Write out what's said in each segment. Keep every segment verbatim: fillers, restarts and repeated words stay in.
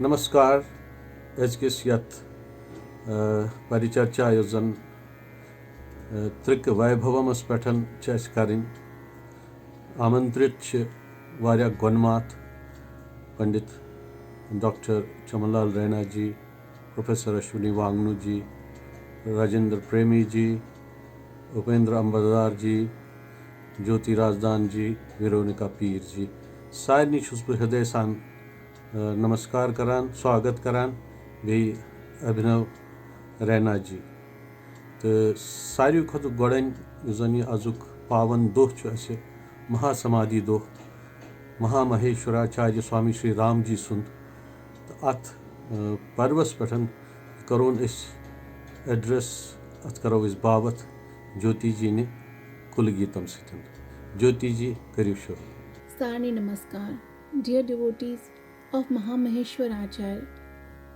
نمسکار۔ أزکِس یتھ، آ، پریچرچا یۄس زن، آ، ترکہِ ویبھومس پٮ۪ٹھ چھِ اَسہِ کرٕنۍ، آمنترت چھِ واریاہ گۄنماتھ، پنڈت ڈاکٹر چمن لال رینا جی، پروفیسر اشونی وانگنو جی، راجندر پریمی جی، اپیندر امبردار جی، جوتی رازدان جی، ویرونیکا پیر جی۔ سارنٕے چھُس بہٕ ہردے سان، آ، نمسکار کران، سواگت کران، بیٚیہِ ابھنو رینا جی۔ تہٕ ساروی کھۄتہٕ گۄڈَن یُس زَن یہِ أزیُک پاوَن دۄہ چھُ اَسہِ مہاسمادھی دۄہ، مہامہیشوراچاریہ سوامی شری رام جی سُنٛد، تہٕ اَتھ، آ، پَروَس پٮ۪ٹھ کَرون أسۍ ایڈریس، اَتھ کَرو أسۍ باوَتھ جوتی جی نہِ کُلگیٖتَم سۭتۍ۔ جوتی جی، کٔرِو شروٗع۔ Sarni Namaskar. Dear devotees of Mahamaheshwar Acharya,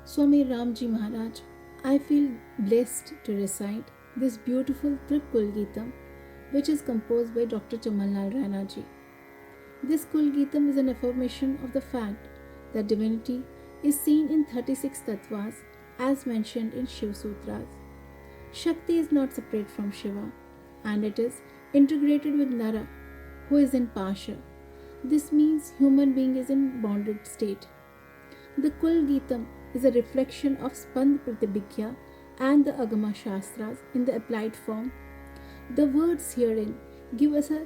Swami Ramji Maharaj, I feel blessed to recite this beautiful Trikkul Geetam, which is composed by Doctor Chamanlal Rana ji. This Kul Geetam is an affirmation of the fact that divinity is seen in thirty-six tattvas as mentioned in Shiv Sutras. Shakti is not separate from Shiva, and it is integrated with Nara, who is in Pasha. This means human being is in bonded state. The Kul Geetam is a reflection of Spand Pratibhigya and the Agama Shastras in the applied form. The words herein give us a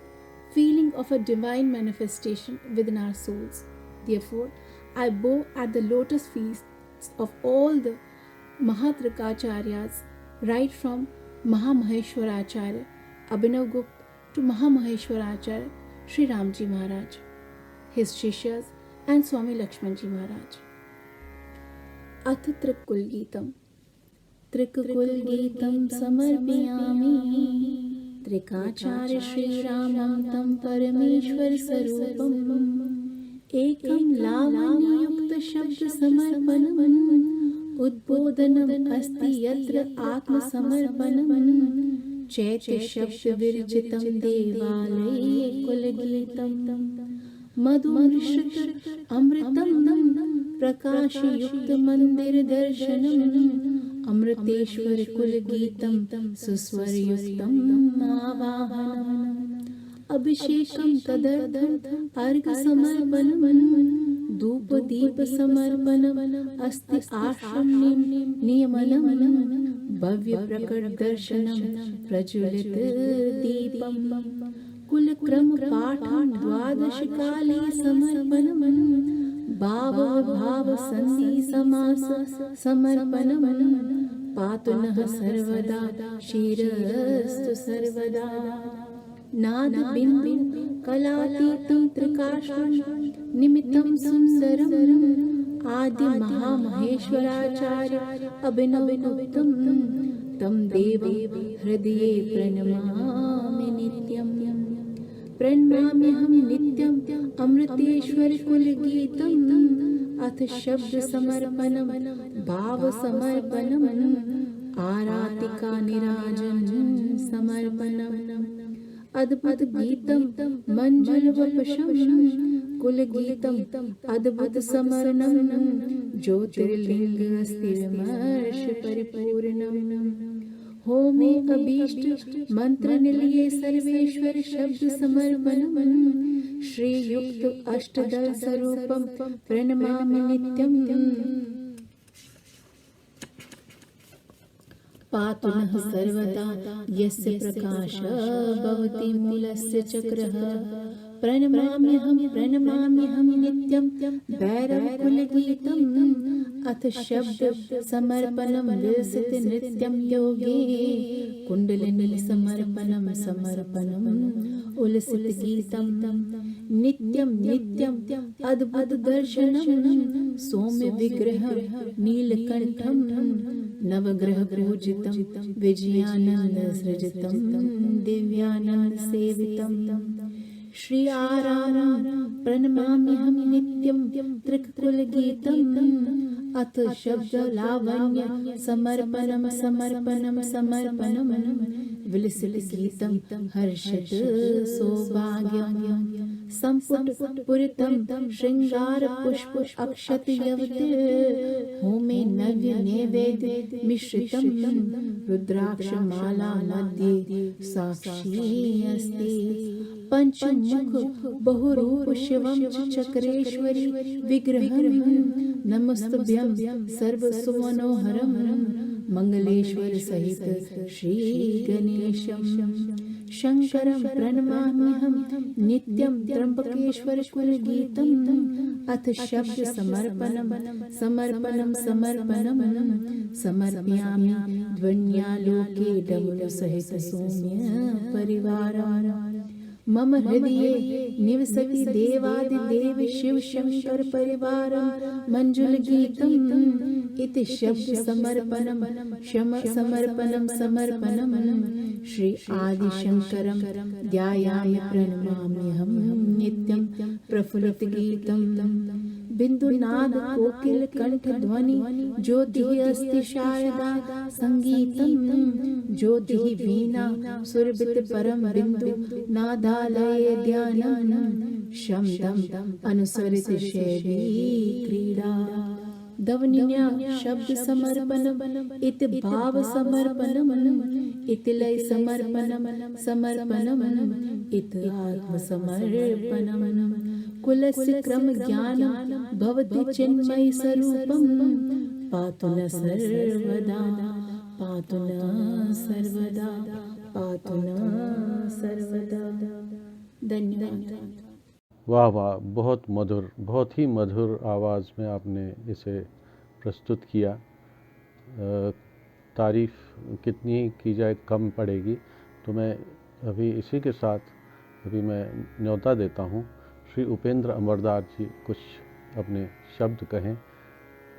feeling of a divine manifestation within our souls. Therefore, I bow at the lotus feet of all the Mahatrikacharyas, right from Mahamaheshwaracharya Abhinav Gupta to Mahamaheshwaracharya Sri Ramji Maharaj, his Shishyas, and Swami Lakshmanji Maharaj. अथ त्रिकुल गीतम। त्रिकुल गीतम समर्पयामि त्रिकाचार्य श्री रामम तम परमेश्वर स्वरूपम। एकं लावण्ययुक्तशब्दसमर्पणम् उद्बोधनम् अस्ति यत्र आत्मसमर्पणम्। चैत्यशब्दविरचितं देवालये कुलगीतम्। मधुमिश्रित अमृतं प्रकाशयुक्त मंदिर दर्शनम्। अमृतेश्वर कुलगीतं सुस्वरयुक्तं आवाहनम्। अभिषेकं तदर्थं अर्घ समर्पणं धूप दीप समर्पणं अस्ति आश्रम नियमनं। भव्य प्रकट दर्शनं प्रज्वलित दीपं कुल क्रम पाठं द्वादश काले समर्पणं भाव भाव संधि समास समर्पणं पातु नः सर्वदा श्रीरस्तु सर्वदा। नाद बिंदु कलातीतं त्रिकाष्ठं निमितं सुंदरं आदि महामहेश्वराचार्य अभिनव गुप्तं तं देवं हृदये प्रणमामि नित्यं। प्रणमाम्यहं नित्यं अमृतेश्वर कुल गीतं अथ शब्द समर्पणं भाव समर्पणं आरातिका निराजन समर्पणं। अद्भुत गीतं मंजुल वपशं कुल गीतं अद्भुत समर्णं ज्योतिर्लिंग अस्ति विमर्श परिपूर्णं। होमे अभीष्ट मंत्र निलये सर्वेश्वर शब्द समर्पणं श्रीयुक्त अष्टदल स्वरूपं प्रणमामि नित्यं। पातु नः सर्वदा यस्य प्रकाश भवति मूलस्य चक्रः। प्रणमाम्यहं प्रणमाम्यहं नित्यं भैरव कुल गीतं अथ शब्द समर्पणं विलसित नृत्यं योगे कुंडलिनी समर्पणं समर्पणं उलसित गीतं नित्यं नित्यं अद्भुत दर्शनं सौम्य विग्रह नीलकंठं नवग्रह पूजितं विजयानंद सृजितं दिव्यानंद सेवितं। श्री आराम प्रणमाम्यहं नित्यं त्रिकुल गीतं अथ शब्द लावण्य समर्पणं समर्पणं समर्पणं विलसित गीतं हर्षित सौभाग्यं। संपुट पुरितं शृंगार पुष्प अक्षत यवत होमे नव्य नैवेद्य मिश्रितं रुद्राक्ष माला मध्ये साक्षी अस्ति। पंचमुख बहुरूप शिवं च चक्रेश्वरी विग्रहं नमस्तुभ्यं सर्व सुमनोहरं मंगलेश्वर सहित श्री गणेशम शंकरं प्रणमाम्यहं नित्यं त्र्यंबकेश्वर कुल गीतम अथ शब्द समर्पणम समर्पणम समर्पणम समर्पयामि ध्वन्यालोके डमरु सहित सौम्य परिवार मम हृदये निवसति देवादिदेव शिव शंकर परिवार मंजुल गीतम इति शब्द समर्पणम शम समर्पणम समर्पणम श्री आदि शंकरम ध्यायामि प्रणमाम्यहम नित्यम प्रफुल्लित गीतम बिंदुनाद कोकिल कंठ ध्वनि ज्योति अस्ति शायदा संगीतम ज्योति वीणा सुरभित परम बिंदु नादालय ध्यानम शब्दम अनुसरित शैवी क्रीड़ा ध्वनिन्या शब्द समर्पणम इत भाव समर्पणम इत लय समर्पणम समर्पणम इत आत्म समर्पणम कुलस्य क्रम ज्ञानम भवति चिन्मय स्वरूपम पातु न सर्वदा पातु न सर्वदा पातु न सर्वदा धन्यवाद। वाह वाह, बहुत मधुर, बहुत ही मधुर आवाज़ में आपने इसे प्रस्तुत किया। अ, तारीफ कितनी ही की जाए, कम पड़ेगी। तो मैं अभी इसी के साथ अभी मैं न्योता देता हूँ श्री उपेंद्र अमरदार जी कुछ अपने शब्द कहें।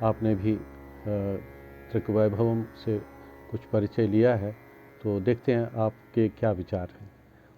आपने भी अ, त्रिक वैभवम से कुछ परिचय लिया है, तो देखते हैं आपके क्या विचार हैं।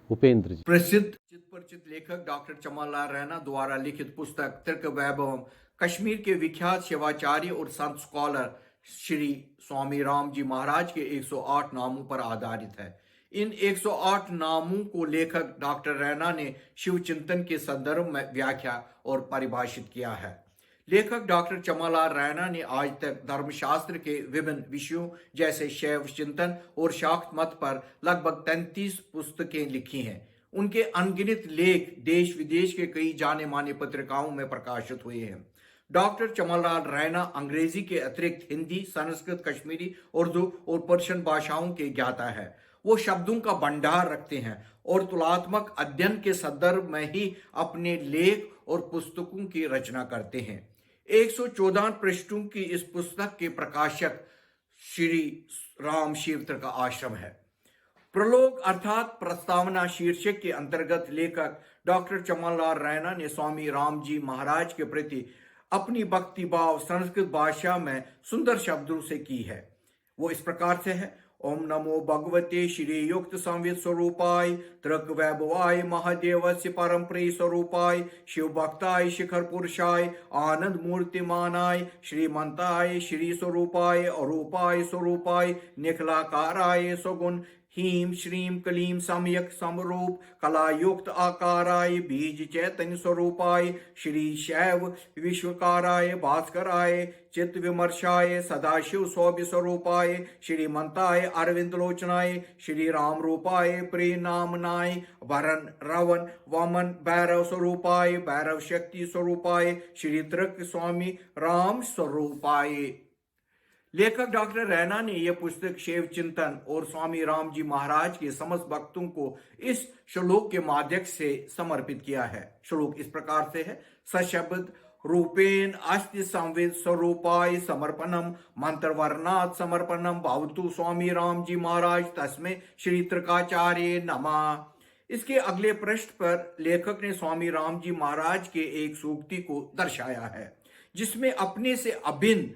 उपेंद्र जी। प्रसिद्ध चित परिचित लेखक डॉक्टर चमनलाल रैना द्वारा लिखित पुस्तक त्रिक वैभवम कश्मीर के विख्यात शिवाचार्य और संत स्कॉलर श्री स्वामी राम जी महाराज के एक सौ आठ नामों पर आधारित है। इन एक सौ आठ नामों को लेखक डॉक्टर रैना ने शिव चिंतन के संदर्भ में व्याख्या और परिभाषित किया है। लेखक डॉक्टर चमनलाल रैना ने आज तक धर्मशास्त्र के विभिन्न विषयों जैसे शैव चिंतन और शाक्त मत पर लगभग तैंतीस पुस्तकें लिखी हैं। उनके अनगिनत लेख देश विदेश के कई जाने माने पत्रिकाओं में प्रकाशित हुए हैं। डॉक्टर चमनलाल रैना अंग्रेजी के अतिरिक्त हिंदी, संस्कृत, कश्मीरी, उर्दू और पर्शियन भाषाओं के ज्ञाता है। वो शब्दों का भंडार रखते हैं और तुलनात्मक अध्ययन के संदर्भ में ही अपने लेख और पुस्तकों की रचना करते हैं। एक सौ चौदह पृष्ठों की इस पुस्तक के प्रकाशक श्री राम शिव त्रिक आश्रम है। प्रलोक अर्थात प्रस्तावना शीर्षक के अंतर्गत लेखक डॉक्टर चमनलाल रैना ने स्वामी राम जी महाराज के प्रति अपनी भक्ति भाव संस्कृत भाषा में सुंदर शब्दों से की है। वो इस प्रकार से है, ओम नमो भगवते श्री युक्त संवित स्वरूपाय त्रिक वैभवाय महादेवस्य परम प्रिय स्वरूपाय शिव भक्ताय शिखर पुरुषाय आनंद मूर्तिमानाय श्रीमंताय श्री स्वरूपाय अरूपाय स्वरूपाय निखिलाकाराय सगुण ह्रीं श्रीं क्लीं सम्यक् समरूप कलायुक्त आकाराय बीज चैतन्य स्वरूपाय श्री शैव विश्वकाराय भास्कराय चित्त विमर्शाय सदाशिव शोभ स्वरूपाय श्रीमंताय अरविंद लोचनाय श्री राम रूपाय प्रिय नामनाय भरन रवन वमन भैरव स्वरूपाय भैरव शक्ति स्वरूपाय श्री त्रिक स्वामी राम स्वरूपाय। लेखक डॉक्टर रैना ने यह पुस्तक शैव चिंतन और स्वामी राम जी महाराज के समस्त भक्तों को इस श्लोक के माध्यम से समर्पित किया है। श्लोक इस प्रकार से है, सशब्द रूपेण अस्ति संवित स्वरूपाय समर्पणम मंत्र वर्णात समर्पणम भवतु स्वामी राम जी महाराज तस्मे श्री त्रिकाचार्य नमः। इसके अगले पृष्ठ पर लेखक ने स्वामी राम जी महाराज के एक सूक्ति को दर्शाया है, जिसमें अपने से अभिन्न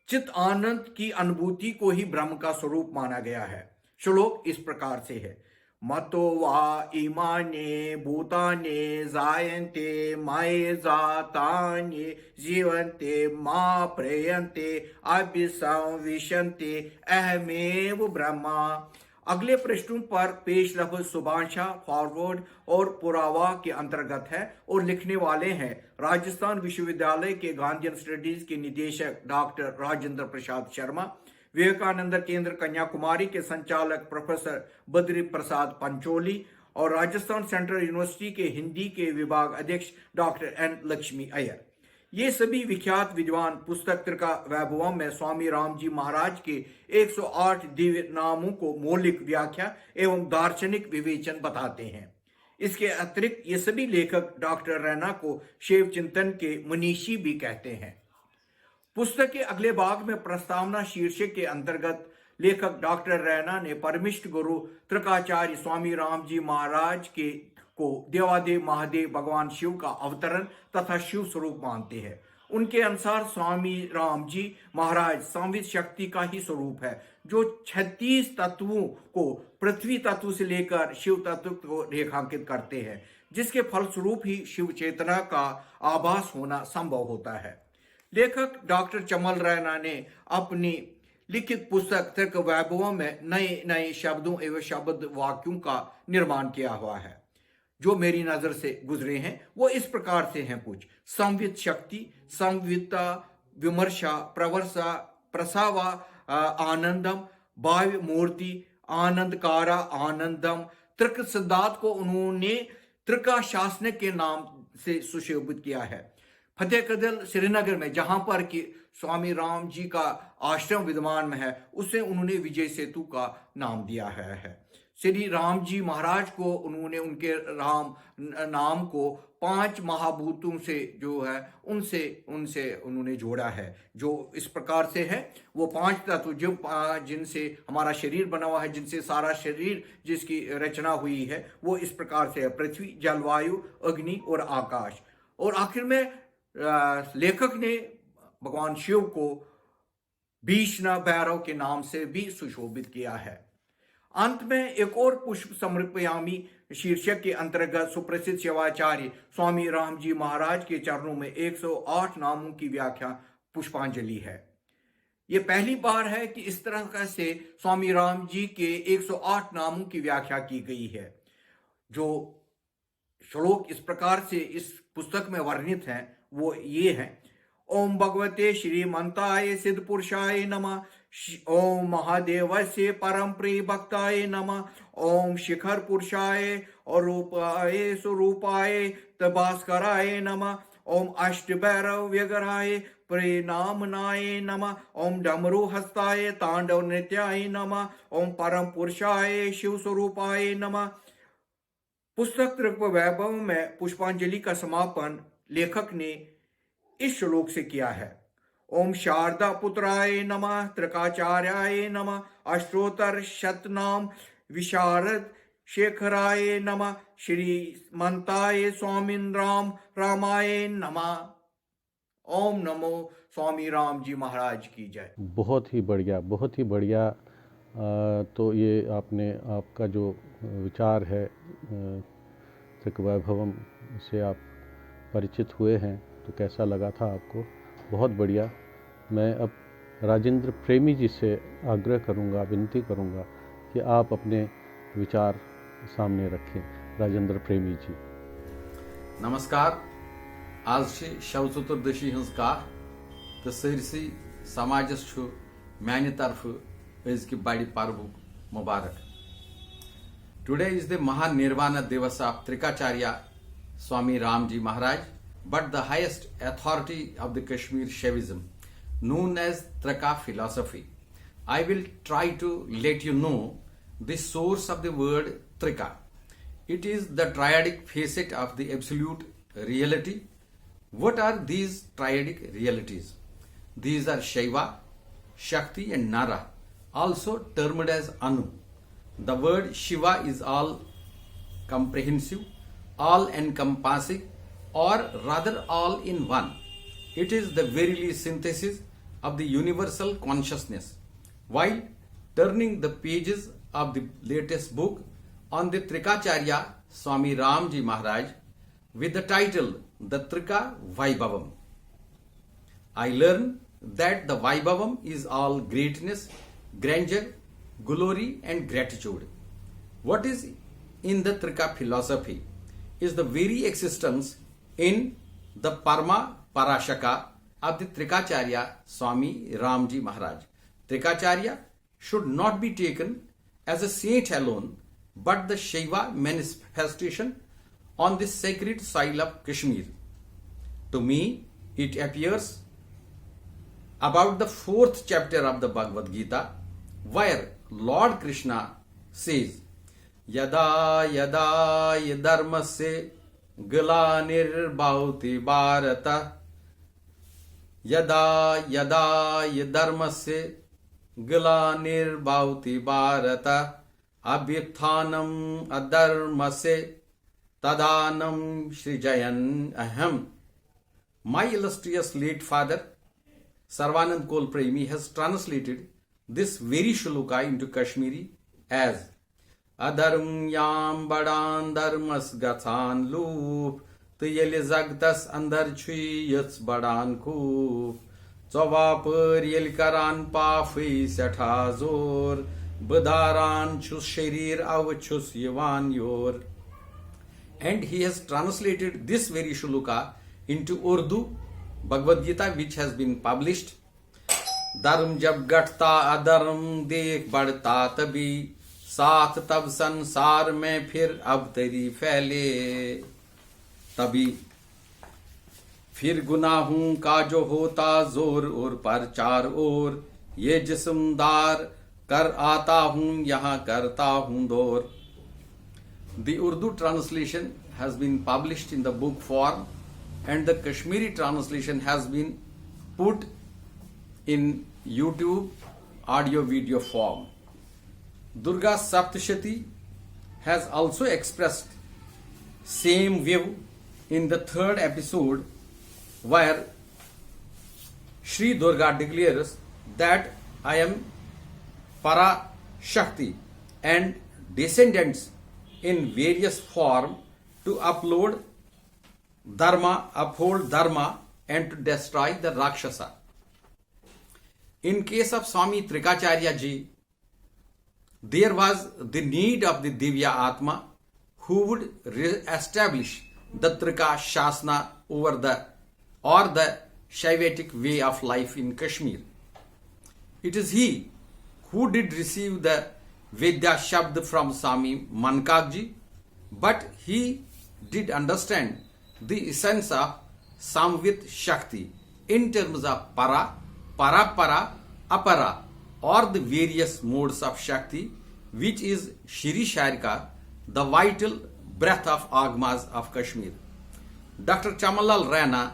चित आनंद की अनुभूति को ही ब्रह्म का स्वरूप माना गया है। श्लोक इस प्रकार से है, मतो वा इमाने भूताने जायन्ते मये जाताने जीवन्ते मा प्रयन्ते अभिसंविशन्ते अहमेव ब्रह्मा। अगले पृष्ठों पर पेश लफ्ज सुभाषा, फॉरवर्ड और पुरावा के अंतर्गत है और लिखने वाले हैं राजस्थान विश्वविद्यालय के गांधीयन स्टडीज के निदेशक डॉक्टर राजेंद्र प्रसाद शर्मा, विवेकानंद केंद्र कन्याकुमारी के संचालक प्रोफेसर बद्री प्रसाद पंचोली और राजस्थान सेंट्रल यूनिवर्सिटी के हिंदी के विभाग अध्यक्ष डॉक्टर एन लक्ष्मी अय्यर। ये सभी विख्यात विद्वान पुस्तक त्रिका वैभवम में स्वामी राम जी महाराज के एक सौ आठ दिव्य नामों को मौलिक व्याख्या एवं दार्शनिक विवेचन बताते हैं। इसके अतिरिक्त ये सभी लेखक डॉक्टर रैना को शिव चिंतन के मनीषी भी कहते हैं। पुस्तक के अगले भाग में प्रस्तावना शीर्षक के अंतर्गत लेखक डॉक्टर रैना ने परमिष्ठ गुरु त्रिकाचार्य स्वामी राम जी महाराज के को देवादेव महादेव भगवान शिव का अवतरण तथा शिव स्वरूप मानते हैं। उनके अनुसार स्वामी राम जी महाराज संवित शक्ति का ही स्वरूप है, जो छत्तीस तत्वों को पृथ्वी तत्व से लेकर शिव तत्व को रेखांकित करते हैं, जिसके फलस्वरूप ही शिव चेतना का आभास होना संभव होता है। लेखक डॉक्टर चमल रैना ने अपनी लिखित पुस्तक त्रिक वैभवों में नए नए शब्दों एवं शब्द वाक्यों का निर्माण किया हुआ है, जो मेरी नजर से गुजरे हैं। वो इस प्रकार से हैं कुछ: संवित शक्ति, संविता, विमर्शा, प्रवर्षा, प्रसावा, अ, आनंदम, भाव्य मूर्ति, आनंदकारा, आनंदम। त्रिक सिद्धांत को उन्होंने त्रिका शासनिक के नाम से सुशोभित किया है। फतेह कदल श्रीनगर में, जहां पर कि स्वामी राम जी का आश्रम विद्यमान में है, उसे उन्होंने विजय सेतु का नाम दिया है, है। श्री राम जी महाराज को उन्होंने उनके राम न-, नाम को पांच महाभूतों से जो है, उनसे उनसे उन्होंने जोड़ा है, जो इस प्रकार से है। वो पांच तत्व जो पा- जिनसे हमारा शरीर बना हुआ है, जिनसे सारा शरीर जिसकी रचना हुई है, वो इस प्रकार से है: पृथ्वी, जलवायु, अग्नि और आकाश। और आखिर में अ, लेखक ने भगवान शिव को भीष्ण भैरव के नाम से भी सुशोभित किया है। अंत में एक और पुष्प समर्पयामी शीर्षक के अंतर्गत सुप्रसिद्ध शिवाचार्य स्वामी राम जी महाराज के चरणों में एक सौ आठ नामों की व्याख्या पुष्पांजलि है। ये पहली बार है कि इस तरह का से स्वामी राम जी के एक सौ आठ नामों की व्याख्या की गई है। जो श्लोक इस प्रकार से इस पुस्तक में वर्णित हैं, वो ये हैं: ओम भगवते श्रीमंताय सिद्ध पुरुषाय नमः। शि- ओम महादेवस्य परम प्रिय भक्ताय नमः। ओम शिखर पुरुषाय और रूपाय स्वरूपाय तभास्कराय नमः। ओम अष्ट भैरव विग्रहाय प्रिय नामनाय नमः। ओम डमरू हस्ताय तांडव नृत्याय नमः। ओम परम पुरुषाय शिव स्वरूपाय नमः। पुस्तक त्रिक वैभव में पुष्पांजलि का समापन लेखक ने इस श्लोक से किया है: ओम शारदा पुत्राय नमः, त्रिकाचार्याय नमः, अष्टोत्तर शतनाम विशारद शेखराय नमः, श्रीमंताय स्वामिन राम रामाय नमः। ओम नमो स्वामी राम जी महाराज की जय। बहुत ही बढ़िया, बहुत ही बढ़िया। अ, तो ये आपने, आपका जो विचार है, अ, त्रिक वैभवम से आप परिचित हुए हैं, तो कैसा लगा था आपको? बहुत बढ़िया। मैं अब राजेंद्र प्रेमी जी से आग्रह करूंगा, विनती करूंगा कि आप अपने विचार सामने रखें। राजेंद्र प्रेमी जी। नमस्कार। आज چھِ شو چتردشی ہٕنٛز کتھ تہٕ سٲرسٕے سماجس چھُ میانہِ طرفہٕ أزکہِ بڑِ پربُک مبارک۔ Today is the Mahanirvana Divas of Trikacharya Swami Ramji Maharaj, but the highest authority of the Kashmir Shaivism, known as Trika philosophy. I will try to let you know the source of the word Trika. It is the triadic facet of the absolute reality. What are these triadic realities? These are Shaiva, Shakti, and Nara, also termed as Anu. The word Shiva is all comprehensive, all encompassing, or rather all in one. It is the verily synthesis of the universal consciousness. While turning the pages of the latest book on the Trikacharya Swami Ramji Maharaj with the title The Trika Vaibhavam, I learn that the Vaibhavam is all greatness, grandeur, Glory and gratitude. What is in the Trika philosophy is the very existence in the Parma Parashaka of the Trikacharya Swami Ramji Maharaj. Trikacharya should not be taken as a saint alone, but the Shaiva manifestation on this sacred soil of Kashmir. To me, it appears about the fourth chapter of the Bhagavad Gita, where Lord Krishna says, "Yada yada hi dharmasya glanirbaoti bharata, yada yada hi dharmasya glanirbaoti bharata, abhyutthanam adharmasya tadanam srijayami aham." My illustrious late father, Sarvanand Kol Premi, has translated this very shloka into Kashmiri as, "Adharmyam badan dharmas gathan lup, تہٕ ییٚلہِ زگتس اندر چھُے یٔژھ بڑان خوٗف، ژۄوا پٲرۍ ییٚلہِ کران پافٕے سٮ۪ٹھاہ زور، بہٕ داران چھُس شریٖر اوٕ چھُس یِوان یور." And he has translated this very shloka into Urdu Bhagavad Gita, which has been published. دھرم جب گھٹتا ادھرم دیکھ بڑھتا تبھی، ساتھ تب سنسار میں پھر اب تری پھیلے تبھی، پھر گناہوں کا جو ہوتا زور اور پرچار اور، یہ جسم دھار کر آتا ہوں یہاں کرتا ہوں دور. The Urdu translation has been published in the book form, and the Kashmiri translation has been put in YouTube audio video form. Durga Saptashati has also expressed same view in the third episode, where Shri Durga declares that I am Para Shakti and descendants in various form to upload Dharma, uphold Dharma, and to destroy the Rakshasa. In case of Swami Trikacharya ji, there was the need of the Divya Atma who would re-establish the Trika Shasana over the, or the Shaivitic way of life in Kashmir. It is he who did receive the Vidya Shabd from Swami Mankak ji, but he did understand the essence of Samvit Shakti in terms of Para, Parapara, Apara, or the various modes of Shakti, which is Shri Sharika, the vital breath of Agmas of Kashmir. Doctor Chamanlal Raina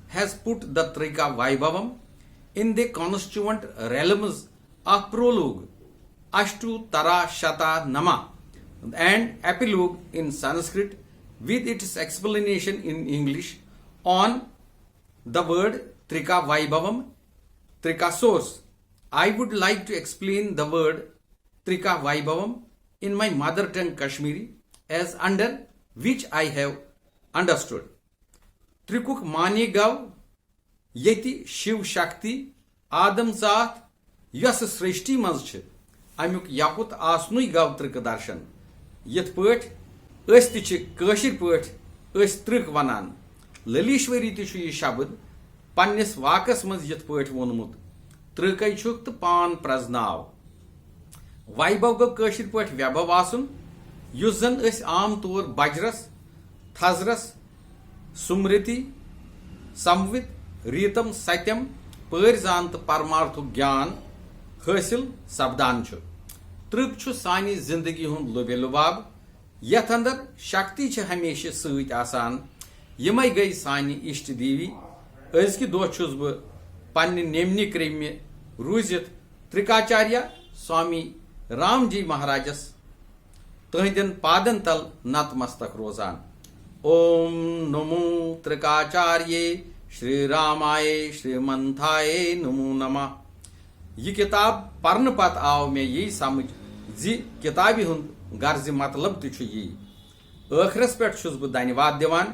has put the Trika Vaibhavam in the constituent realms of prologue, Ashtu Tara Shata Nama, and epilogue in Sanskrit, with its explanation in English on the word Trika Vaibhavam, Trika source. I would like to explain the word Trika Vaibhavam in my mother tongue Kashmiri, as under which I have understood. ترکُک معنی گوٚو ییٚتہِ شِو شکتی آدم ذات یۄسہٕ سرٛشٹی منٛز چھِ، امیُک یکُت آسنُے گوٚو ترکہٕ درشن۔ یِتھ پٲٹھۍ أسۍ تہِ چھِ کٲشِر پٲٹھۍ أسۍ ترک ونان، للیشوری تہِ چھُ یہِ شبد پننِس واکس منٛز یِتھ پٲٹھۍ ووٚنمُت، "ترکے چھُکھ تہٕ پان پرزناو۔" ویبھو گوٚو کٲشِر پٲٹھۍ ویبھو آسُن، یُس زن أسۍ عام طور بجرس، تھزرس، سمرتی، سموت، ریتم، ستیم، پٲرۍ زان تہٕ پرمارتھُک گیان حٲصِل سپدان چھُ۔ ترک چھُ سانہِ زندگی ہُنٛد لُبہِ لُباب، یتھ اندر شکتی چھِ ہمیشہِ سۭتۍ آسان۔ یِمے گٔے سانہِ اشٹ دیوی۔ أزکہِ دۄہ چھُس بہٕ پننہِ نیمنہِ کرٛیٚمہِ روٗزِتھ ترکاچاریہ سوامی رام جی مہاراجس تہنٛدٮ۪ن پادن تل نتمستک روزان۔ اوم نمو ترکاچاریہ شری رامایہ شری منتھایہ نمو نمہ۔ یہِ کتاب پرنہٕ پتہٕ آو مےٚ یی سمجھ زِ کتابہِ ہُنٛد غرضِ مطلب تہِ چھُ یی۔ ٲخرس پٮ۪ٹھ چھُس بہٕ دھنیواد دِوان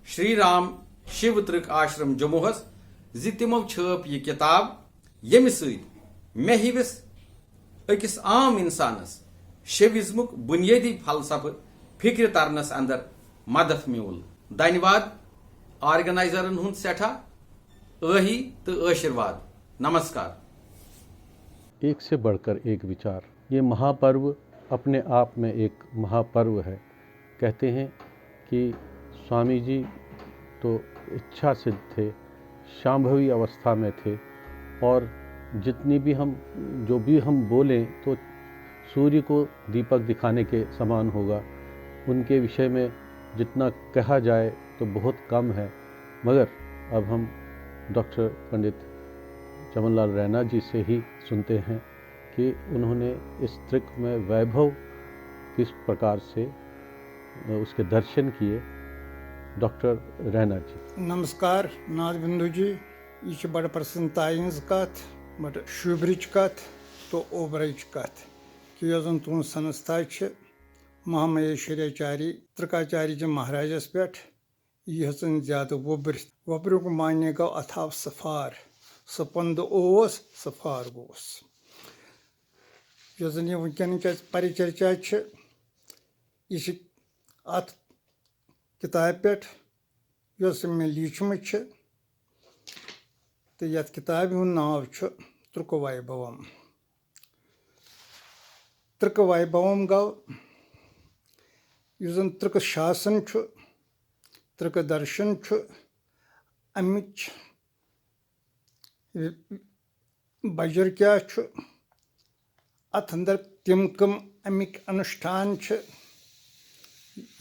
شری رام شیو ترک آشرم جموہس زِ تِمو چھٲپ یہِ کتاب، ییٚمہِ سۭتۍ مےٚ ہِوِس أکِس عام اِنسانَس شیوِزمُک بُنیٲدی فلسفہٕ فِکرِ ترنَس اندر مدد میوٗل۔ دھنیواد آرگنائزرن ہُنٛد سٮ۪ٹھاہ ٲہی تہٕ آشیرواد۔ نمسکار۔ एक से बढ़कर एक विचार। ये महापर्व अपने आप में एक महापर्व है। कहते हैं कि स्वामी जी तो इच्छा सिद्ध थे, शांभवी अवस्था में थे, और जितनी भी हम, जो भी हम बोलें तो सूर्य को दीपक दिखाने के समान होगा। उनके विषय में जितना कहा जाए तो बहुत कम है। मगर अब हम डॉक्टर पंडित चमनलाल रैना जी से ही सुनते हैं कि उन्होंने इस त्रिक में वैभव किस प्रकार से, उसके दर्शन किए। डॉक्टर रैना जी। नमस्कार नाथ बिंदु जी, ये बड़ प्रसन्नता हंज कथ, बड़ शुभ्रच कथ तो ओबरच कथ कि यो जन तुम संस्था महामहेश्वराचार्य त्रिकाचार्य जी महाराजस पे ये ज्यादा वोबर वोबरुक माने गो अथाव सफार, सपंद ओस सफार गोस। यो जन ये वनकन परिचर्चा यह अत किताब पे यस मे लीचम तो यथ किताब हूँ नाव तृक वैभवम। तृक वैभवम गो यु जन तृक शासन, तृक दर्शन, अमिच बजर क्या, अत अंदर तम कम अमिक अनुष्ठान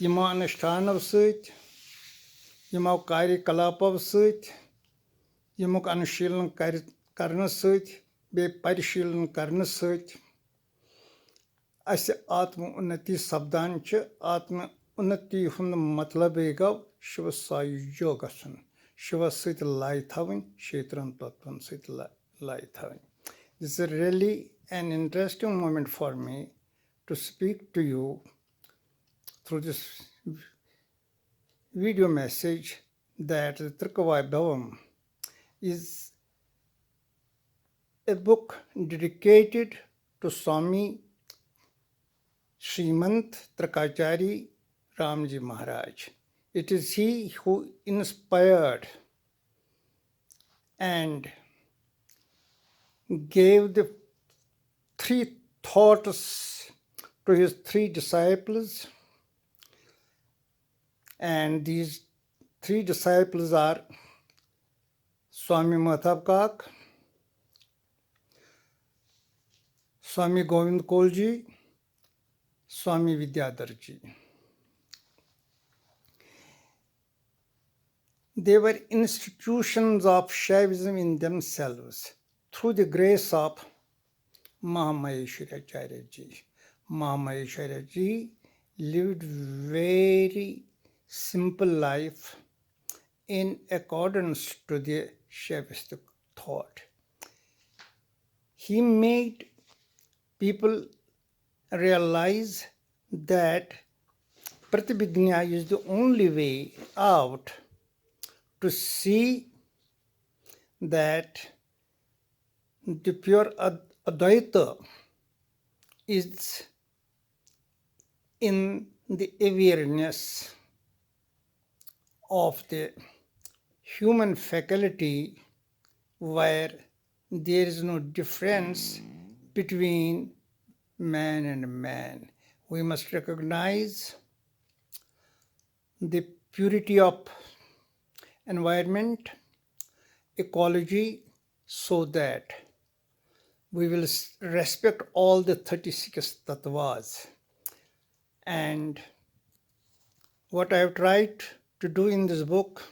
यमो अनुष्ठानों सत, यमो कार्यकलापों सत, यमुक अनुशीलन कर, करने सत, बे परिशीलन करने सत अस आत्म उन्नति सपदान। आत्म उन्नति हुंद मतलब गो शिव सायुज्यो गन, शिव सत लाय थवन, क्षेत्रन तत्वन सत लाय थवन। This is really an interesting moment for me to speak to you through this video message that Trikavai Bhavam is a book dedicated to Swami Srimant Trikachari Ramji Maharaj. It is he who inspired and gave the three thoughts to his three disciples, and these three disciples are Swami Mahtab Kak, Swami Govind Kolji, Swami Vidyadharji. They were institutions of Shaivism in themselves through the grace of Mahamaheshwaracharya ji. Mahamaheshwaracharya ji lived very simple life in accordance to the Shaivistic thought. He made people realize that Pratibhijna is the only way out to see that the pure Ad- Advaita is in the awareness of the human faculty where there is no difference between man and man. We must recognize the purity of environment, ecology, so that we will s- respect all the thirty-six tattvas. And what I have tried to do in this book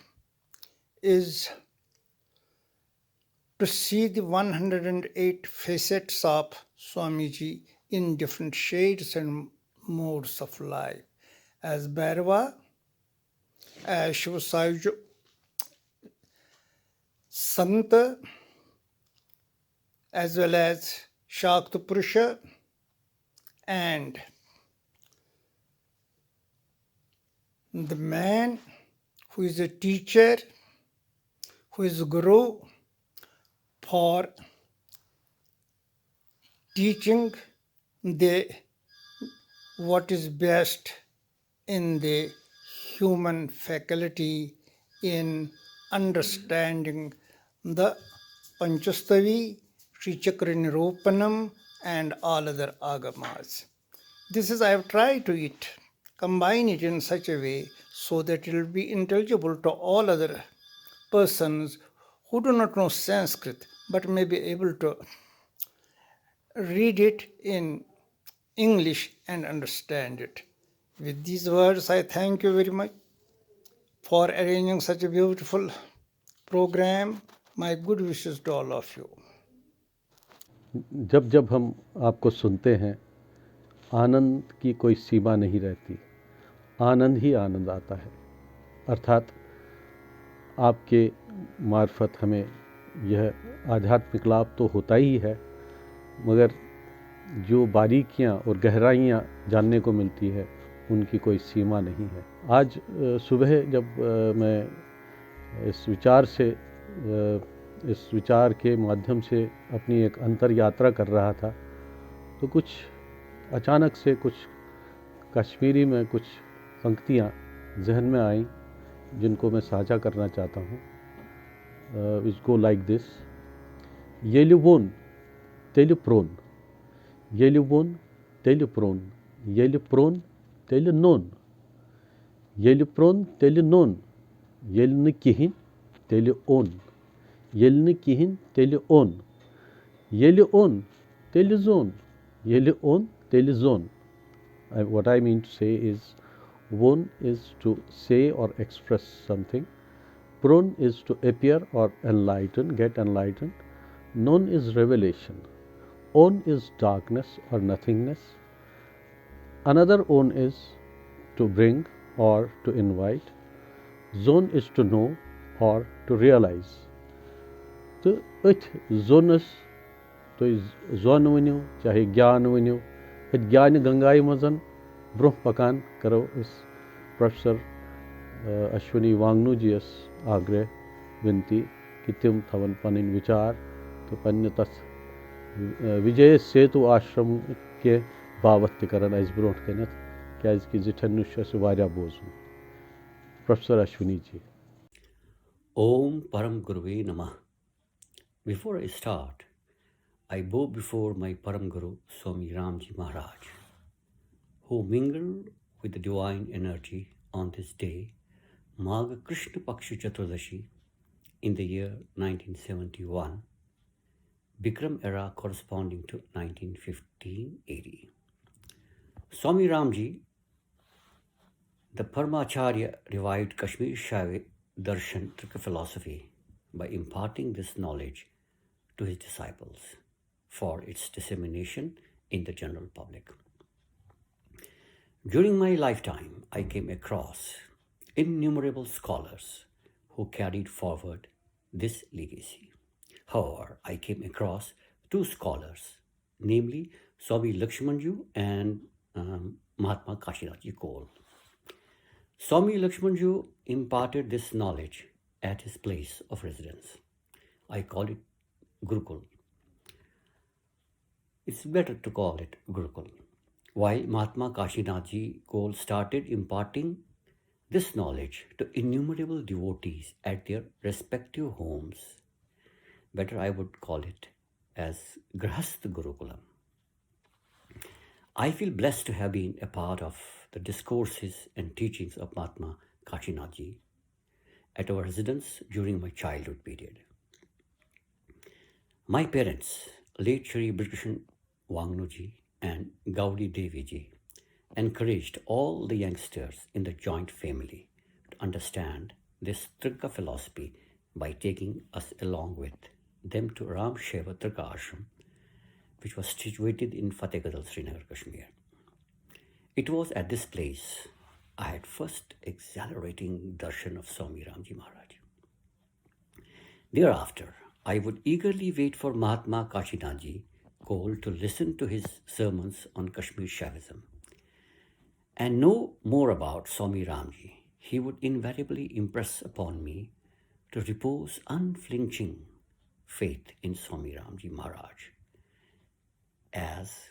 is to see the one hundred and eight facets of Swamiji in different shades and modes of life, as Bhairava, as Shiva Sayuj, Santa, as well as Shakta Purusha, and the man who is a teacher, who is a guru for teaching the what is best in the human faculty in understanding the Panchastavi, Sri Chakra Nirupanam, and all other agamas. This is, I have tried to it, combine it in such a way so that it will be intelligible to all other persons who do not know Sanskrit but may be able to read it in English and understand it. With these words, I thank you very much for arranging such a beautiful program. My good wishes to all of you. जब जब हम आपको सुनते हैं, आनंद की कोई सीमा नहीं रहती, आनंद ही आनंद आता है। अर्थात आपके मार्फत हमें यह आध्यात्मिक लाभ तो होता ही है, मगर जो बारीकियां और गहराइयां जानने को मिलती है, उनकी कोई सीमा नहीं है। आज अ, सुबह जब अ, मैं इस विचार से अ, इस विचार के माध्यम से अपनी एक अंतर यात्रा कर रहा था, तो कुछ अचानक से कुछ कश्मीरी में कुछ पंक्तियाँ जहन में आईं, जिनको मैं साझा करना चाहता हूँ। Which go like this: ییٚلہِ ووٚن، تیٚلہِ پرٛوٚن۔ ییٚلہِ ووٚن، تیٚلہِ پرٛوٚن۔ ییٚلہِ پرٛوٚن، تیٚلہِ نوٚن۔ ییٚلہِ پرٛوٚن، تیٚلہِ نوٚن۔ ییٚلہِ نہٕ کِہیٖنۍ، تیٚلہِ اوٚن۔ ییٚلہِ نہٕ کِہیٖنۍ، تیٚلہِ اوٚن۔ ییٚلہِ اوٚن، تیٚلہِ زوٚن۔ ییٚلہِ اوٚن، تیٚلہِ زوٚن۔ I- what I mean to say is, ووٚن is to say or express something. پرٛوٚن is to appear or enlighten, get enlightened. نوٚن is revelation. اوٚن is darkness or nothingness. Another اوٚن is to bring or to invite. زوٚن is to know or to realize. تہٕ أتھۍ زوٚنَس تُہۍ زوٚن ؤنِو، چاہے گیان ؤنِو، أتھۍ گیانہِ گنگایہِ منٛز برٛونٛہہ پکان کرو أسۍ پروفیسر، آ، اشونی وانگنو جی یس آگرہ ونتی کہِ تِم تھاون پنٕنۍ وچار تہٕ پننہِ تتھ، آ، وجے سیتو آشرم کہِ باوتھ تہِ کرن اسہِ برٛونٛٹھ کنٮ۪تھ، کیازِ کہِ زِٹھٮ۪ن نِش چھُ اسہِ واریاہ بوزمُت۔ Professor Ashwini G. Om Param Guruve Namah. Before I start, I bow before my Param Guru Swami Ramji Maharaj, who mingled with the divine energy on this day, Magha Krishna Paksha Chaturdashi, in the year nineteen seventy-one, Bikram era corresponding to nineteen fifteen A D. Swami Ramji, the Paramacharya, revived Kashmir Shaiva Darshan Trika philosophy by imparting this knowledge to his disciples for its dissemination in the general public. During my lifetime, I came across innumerable scholars who carried forward this legacy. However, I came across two scholars, namely Swami Lakshmanju and, um, Mahatma Kashinathji Kol. Swami Lakshmanju imparted this knowledge at his place of residence. I call it Gurukul. It's better to call it Gurukul. While Mahatma Kashinathji Kol started imparting this knowledge to innumerable devotees at their respective homes, better I would call it as Grahastha Gurukulam. I feel blessed to have been a part of the discourses and teachings of Mahatma Kashinathji at our residence during my childhood period. My parents, late Shri Brikrishan Wangnuji and Gauri Deviji, encouraged all the youngsters in the joint family to understand this Trika philosophy by taking us along with them to Ram Sheva Trika Ashram, which was situated in Fatehgadh, Srinagar, Kashmir. It was at this place I had first exhilarating darshan of Swami Ramji Maharaj. Thereafter, I would eagerly wait for Mahatma Kashinathji Kol to listen to his sermons on Kashmir Shaivism and know more about Swami Ramji. He would invariably impress upon me to repose unflinching faith in Swami Ramji Maharaj. as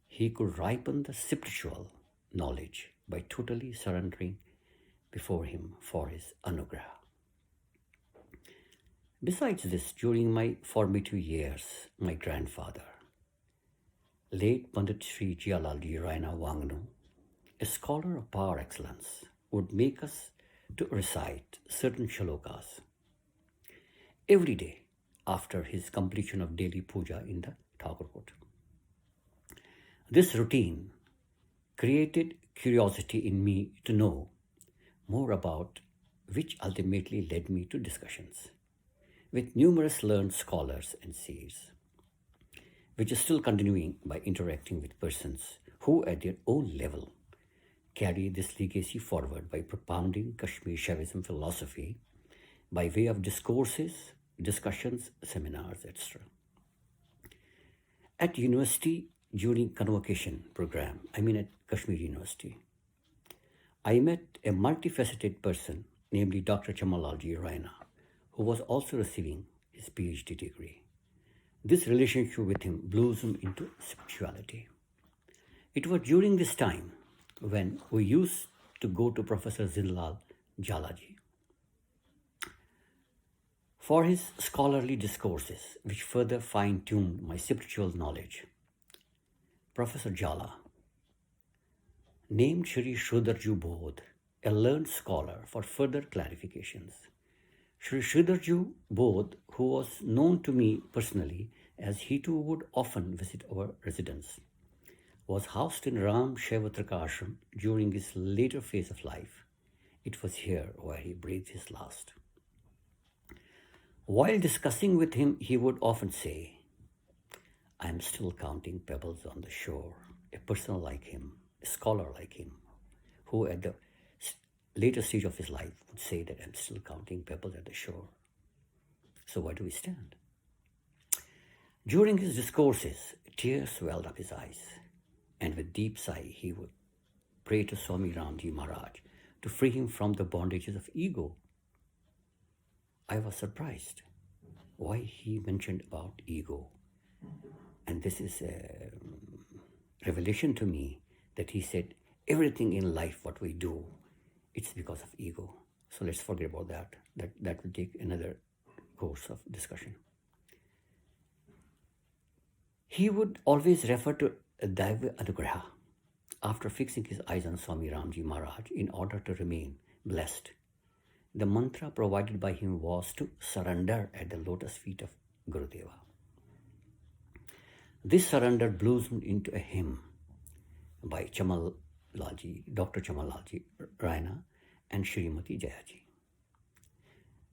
he could ripen the spiritual knowledge by totally surrendering before him for his anugraha. Besides this, during my formative years, my grandfather, late Pandit Sri Jialalji Raina Wangnu, a scholar of par excellence, would make us to recite certain shlokas every day after his completion of daily puja in the Thakur Kut. This routine created curiosity in me to know more about, which ultimately led me to discussions with numerous learned scholars and seers, which is still continuing by interacting with persons who, at their own level, carry this legacy forward by propounding Kashmir Shaivism philosophy by way of discourses, discussions, seminars, et cetera. At university, during convocation program, I mean at Kashmir University, I met a multifaceted person, namely Doctor Chamanlalji Raina, who was also receiving his PhD degree. This relationship with him blossomed into spirituality. It was during this time when we used to go to Professor Zinlal Jalaji for his scholarly discourses, which further fine-tuned my spiritual knowledge. Professor Jala named Shri Sridharju Bodh, a learned scholar, for further clarifications. Shri Sridharju Bodh, who was known to me personally as he too would often visit our residence, was housed in Ram Shaivatrika Ashram during his later phase of life. It was here where he breathed his last. While discussing with him, he would often say, "I am still counting pebbles on the shore." A person like him, a scholar like him, who at the s- later stage of his life would say that, "I'm still counting pebbles at the shore." So where do we stand? During his discourses, tears welled up his eyes, and with deep sigh, he would pray to Swami Ramji Maharaj to free him from the bondages of ego. I was surprised why he mentioned about ego. And this is a revelation to me, that he said, "Everything in life, what we do, it's because of ego. So let's forget about that. That, that will take another course of discussion." He would always refer to Daiva Anugraha after fixing his eyes on Swami Ramji Maharaj in order to remain blessed. The mantra provided by him was to surrender at the lotus feet of Gurudeva. This surrender blossomed into a hymn by Chamanlalji, Doctor Chamanlalji Raina and Srimati Jayaji.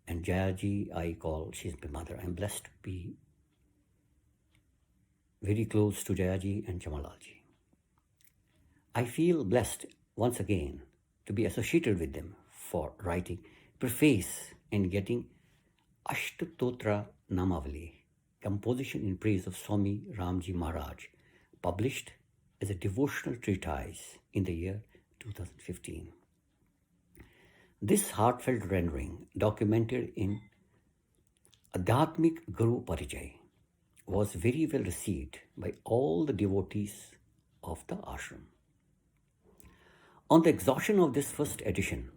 And Jayaji, I call, she's my mother. I'm blessed to be very close to Jayaji and Chamanlalji. I feel blessed once again to be associated with them for writing preface and getting Ashtatotra Namavali, composition in praise of Swami Ramji Maharaj, published as a devotional treatise in the year two thousand fifteen. This heartfelt rendering, documented in Adhyatmik Guru Parijay, was very well received by all the devotees of the ashram. On the exhaustion of this first edition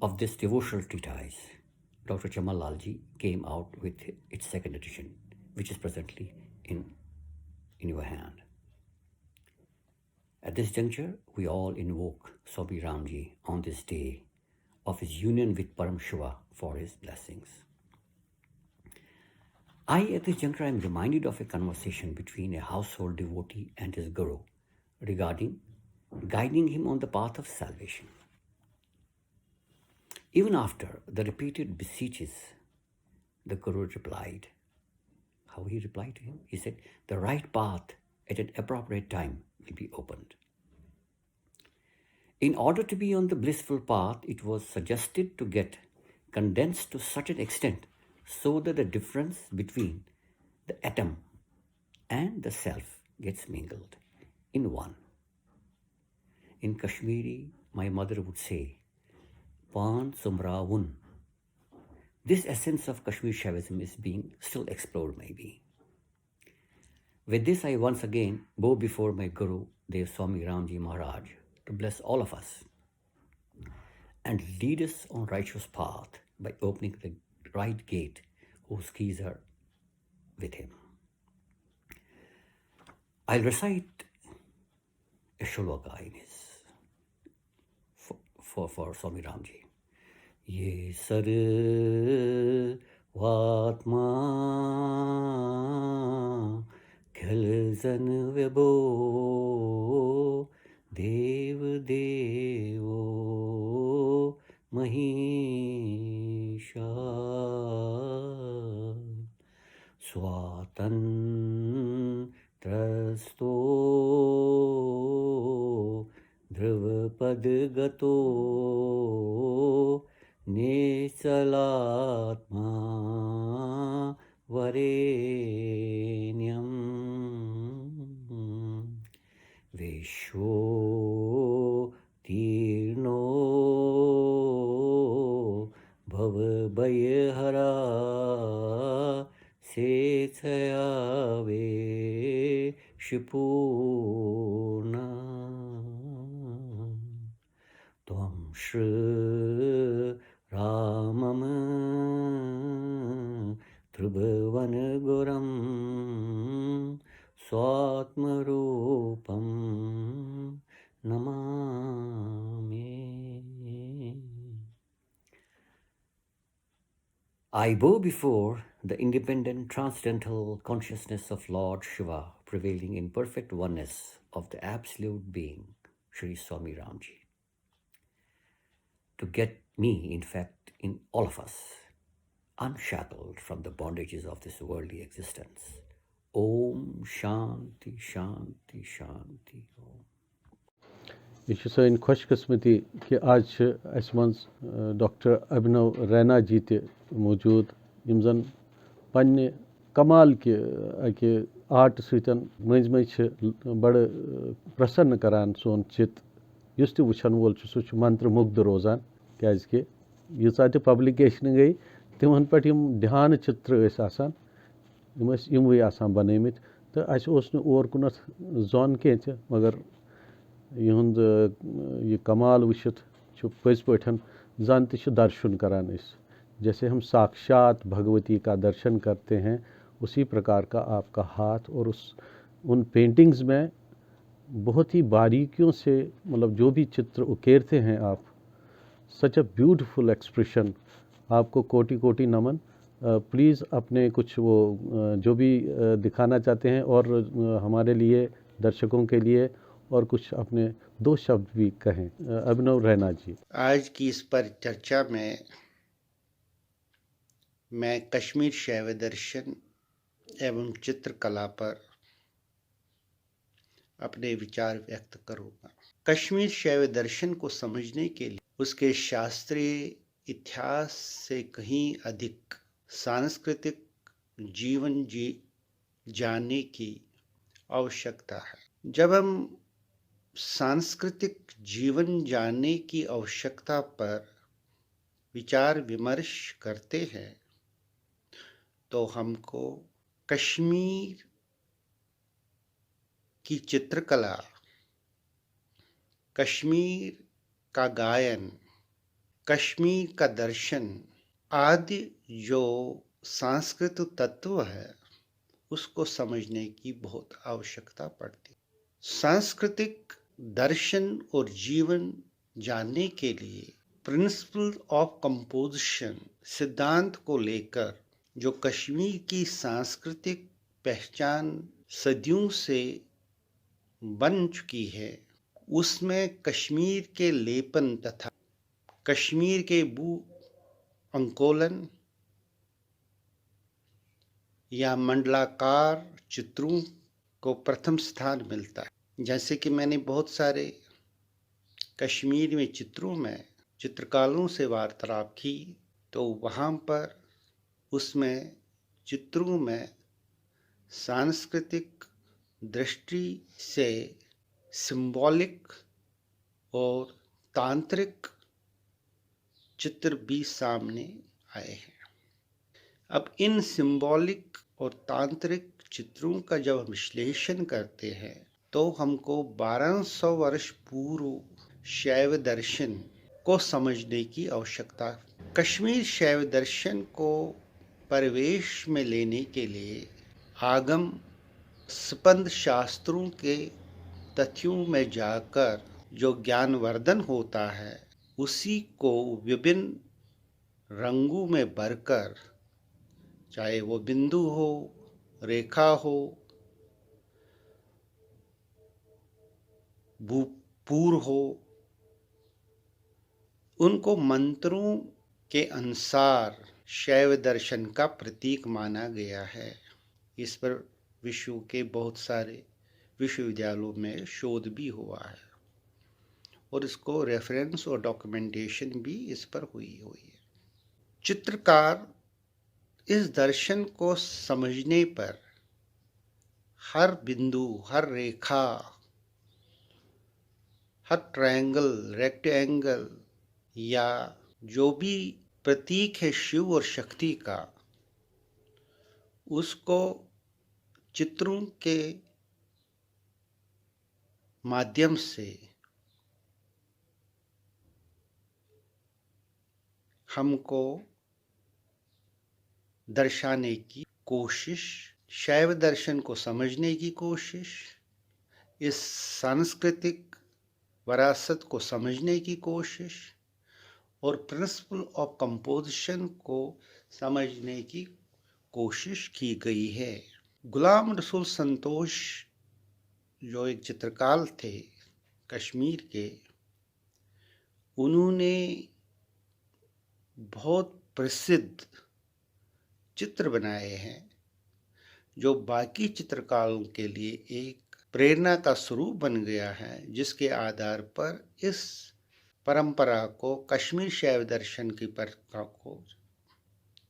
of this devotional treatise, Doctor Chamanlalji came out with its second edition, which is presently in, in your hand. At this juncture, we all invoke Swami Ramji on this day of his union with Param Shiva for his blessings. I, at this juncture, I am reminded of a conversation between a household devotee and his guru regarding guiding him on the path of salvation. Even after the repeated beseeches, the guru replied. How he replied to him? He said, "The right path at an appropriate time will be opened." In order to be on the blissful path, it was suggested to get condensed to such an extent so that the difference between the atom and the self gets mingled in one. In Kashmiri, my mother would say, "Pan sumrawun." This essence of Kashmir Shaivism is being still explored, maybe. With this, I once again bow before my Guru Dev Swami Ramji Maharaj to bless all of us and lead us on righteous path by opening the right gate whose keys are with him. I'll recite a shloka in his for, for, for Swami Ramji. ये सर्वात्मा खलजन व्यभो देव देवो महेशा स्वातन्त्रस्तो ध्रुवपदगतो निश्चलात्मा वरेण्यम् विश्वोत्तीर्णो भवभयहरा स्वेच्छया वेशिपूर्णा त्वं श्रीरामं त्रिभुवनगुरुं स्वात्मरूपं Namami. I bow before the independent transcendental consciousness of Lord Shiva, prevailing in perfect oneness of the absolute being, Sri Swami Ramji, to get me, in fact, in all of us, unshackled from the bondages of this worldly existence. Om Shanti Shanti Shanti Om. یہِ چھِ سٲنۍ خۄش قٕسمتی کہِ آز چھِ اَسہِ منٛز doctor Abhinav Raina جی تہِ موٗجوٗد، یِم زَن پنٛنہِ کمال کہِ اَکہِ آرٹ سۭتۍ مٔنٛزۍ مٔنٛزۍ چھِ بَڑٕ پرٛسنٛن کَران سون چِت، یُس تہِ وٕچھَن وول چھُ سُہ چھُ منتر مُگدھ روزان، کیٛازِکہِ ییٖژاہ تہِ پبلِکیشنہٕ گٔے، تِمَن پٮ۪ٹھ یِم دھیانہٕ چِتر ٲسۍ آسان، یِم ٲسۍ یِموٕے آسان بَنٲومٕتۍ۔ تہٕ اَسہِ اوس نہٕ اور کُنَتھ زوٚن کینٛہہ تہِ، مگر یِہُنٛد یہِ کمال وٕچھِتھ چھُ پٔزۍ پٲٹھۍ زَن تہِ چھِ درشُن کَران أسۍ۔ جیسے ہم ساکشات بھگوتی کا درشن کرتے ہیں، اسی پرکار کا آپ کا ہاتھ اور اس ان پینٹنگز میں بہت ہی باریکیوں سے، مطلب جو بھی چتر اکیرتے ہیں آپ، سچ اے بیوٹیفل ایکسپریشن۔ آپ کو کوٹی کوٹی نمن۔ پلیز اپنے کچھ وہ جو بھی دکھانا چاہتے ہیں اور ہمارے لیے، درشکوں کے لیے اور کچھ اپنے دو شبد بھی کہیں۔ ابھینو رینا جی۔ आज की इस पर चर्चा में मैं कश्मीर शैव दर्शन एवं चित्रकला पर अपने विचार व्यक्त करूंगा। कश्मीर शैव दर्शन को समझने के लिए उसके शास्त्रीय इतिहास से कहीं अधिक सांस्कृतिक जीवन जी जानने की आवश्यकता है। जब हम सांस्कृतिक जीवन जानने की आवश्यकता पर विचार विमर्श करते हैं तो हमको कश्मीर की चित्रकला, कश्मीर का गायन, कश्मीर का दर्शन आदि जो सांस्कृतिक तत्व है, उसको समझने की बहुत आवश्यकता पड़ती। सांस्कृतिक दर्शन और जीवन जानने के लिए प्रिंसिपल ऑफ कंपोजिशन सिद्धांत को लेकर जो कश्मीर की सांस्कृतिक पहचान सदियों से बन चुकी है, उसमें कश्मीर के लेपन तथा कश्मीर के भू अंकोलन या मंडलाकार चित्रों को प्रथम स्थान मिलता है। जैसे कि मैंने बहुत सारे कश्मीर में चित्रों में चित्रकारों से वार्तालाप की, तो वहाँ पर उसमें चित्रों में सांस्कृतिक दृष्टि से सिंबॉलिक और तांत्रिक चित्र भी सामने आए हैं। अब इन सिंबॉलिक और तांत्रिक चित्रों का जब हम विश्लेषण करते हैं, तो हमको बारह सौ वर्ष पूर्व शैव दर्शन को समझने की आवश्यकता। कश्मीर शैव दर्शन को परिवेश में लेने के लिए आगम स्पंद शास्त्रों के तथ्यों में जाकर जो ज्ञानवर्धन होता है, उसी को विभिन्न रंगों में भरकर, चाहे वो बिंदु हो, रेखा हो, भूपूर हो, उनको मंत्रों के अनुसार शैव दर्शन का प्रतीक माना गया है। इस पर विश्व के बहुत सारे विश्वविद्यालयों में शोध भी हुआ है और इसको रेफरेंस और डॉक्यूमेंटेशन भी इस पर हुई हुई है। चित्रकार इस दर्शन को समझने पर हर बिंदु, हर रेखा, हर ट्रायंगल, रेक्टेंगल या जो भी प्रतीक है शिव और शक्ति का, उसको चित्रों के माध्यम से हमको दर्शाने की कोशिश, शैव दर्शन को समझने की कोशिश, इस सांस्कृतिक विरासत को समझने की कोशिश और प्रिंसिपल ऑफ कंपोजिशन को समझने की कोशिश की गई है। गुलाम रसूल संतोष जो एक चित्रकार थे कश्मीर के, उन्होंने बहुत प्रसिद्ध चित्र बनाए हैं, जो बाकी चित्रकारों के लिए एक प्रेरणा का स्वरूप बन गया है, जिसके आधार पर इस परंपरा को कश्मीर शैव दर्शन की परंपरा को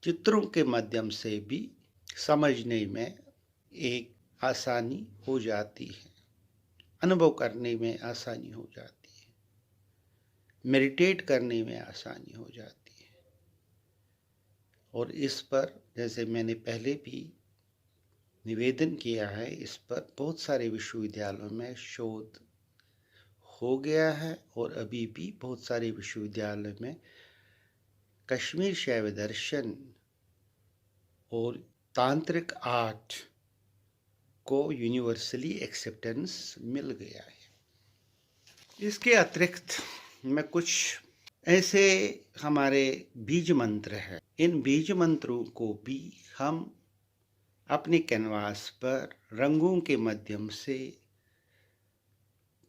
चित्रों के माध्यम से भी समझने में एक आसानी हो जाती है, अनुभव करने में आसानी हो जाती है, मेडिटेट करने में आसानी हो जाती है। और इस पर, जैसे मैंने पहले भी निवेदन किया है, इस पर बहुत सारे विश्वविद्यालयों में शोध हो गया है और अभी भी बहुत सारे विश्वविद्यालयों में कश्मीर शैव दर्शन और तांत्रिक आर्ट को यूनिवर्सली एक्सेप्टेंस मिल गया है। इसके अतिरिक्त मैं कुछ ऐसे हमारे बीज मंत्र हैं, इन बीज मंत्रों को भी हम अपने कैनवास पर रंगों के माध्यम से